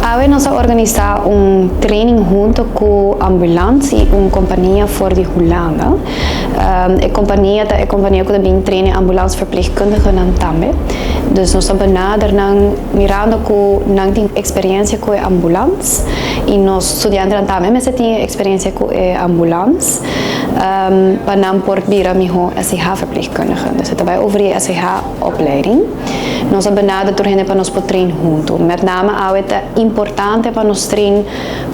Awe nos a organisa un training hunto cu ambulance y un compania for di Hulanda. E compania ta e compania cu ta bin train e ambulance verpleegkundigenan tambe. Dus nos ta benader nan mirando cu nan tin experiencia cu e ambulance y nos studiantenan tambe mester tin e experiencia cu e ambulance pa nan por bira miho SCH verpleegkundige. Dus e ta bay over di e SCH opleiding. Nos a benader tur hende pa nos por train hunto. Met name awe ta importante pa nos train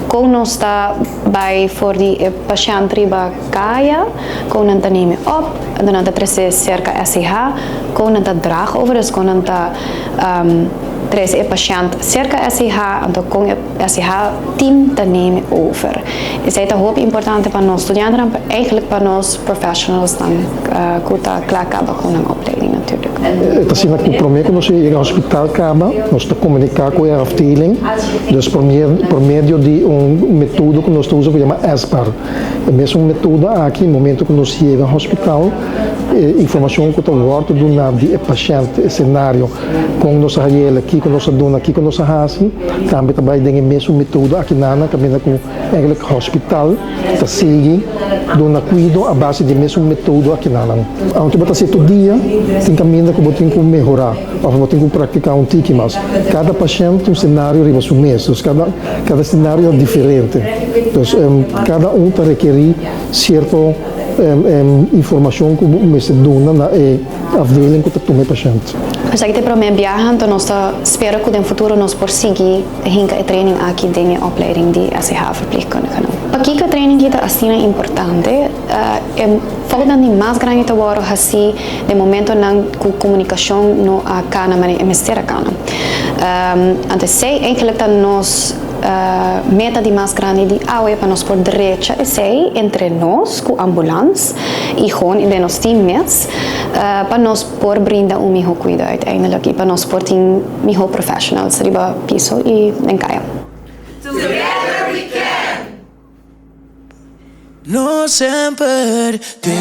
con nos ta bay for di e pashent riba kaya, con nan ta neem e op, anto nan ta trece cerca SCH, con nan ta draag over, dus con nan ta trece e pashent cerca SCH, anto con e SCH team ta neem e over. Esey ta hopi importante pa nos studiantenan, pero eigenlijk pa nos professionalsnan cu ta cla caba cu nan opleiding natuurlijk. E ta asina cu prome cu nos yega hospital caba, nos ta comunica cu e afdeling, dus por medio di un metodo cu nos ta usa cu yama SBAR. E mesun metodo aki, momento cu nos yega hospital, e informacion cu ta wordo duna di e pashent, e scenario, con nos a hay'el, kico nos a duna, kico nos a haci, tambe ta bay den e mesun metodo aki nana caminda cu eigenlijk hospital ta sigui duna cuido a base di e mesun metodo aki nanan. Aunke bo ta haci tur dia, tin caminda cu bo tin cu mehora of bo tin cu practica un tiki mas. Cada pashent tin un scenario riba su mes, dus cada cada scenario ta diferente. Dus cada un ta rekeri cierto informacion cu bo mester duna na e afdeling cu ta tuma e pashent. Esaki ta e prome biaha, anto nos ta spera cu den futuro nos por sigui hinca e training aki den e opleiding di SCH verpleegkundigenan. Pakico e training aki ta asina importante? E foutnan di mas grandi ta wòrdu hasí den momentonan ku komunikashon no a kana manera e mester a kana. Anto esei eigenlijk ta nos meta di mas grandi di awe pa nos por drecha esei entre nos ku ambulans i gewoon den nos team mes pa nos por brinda un mihó kuido uiteindelijk i pa nos por tin mihó professionals riba piso i den kaya. Together we can! No semper te.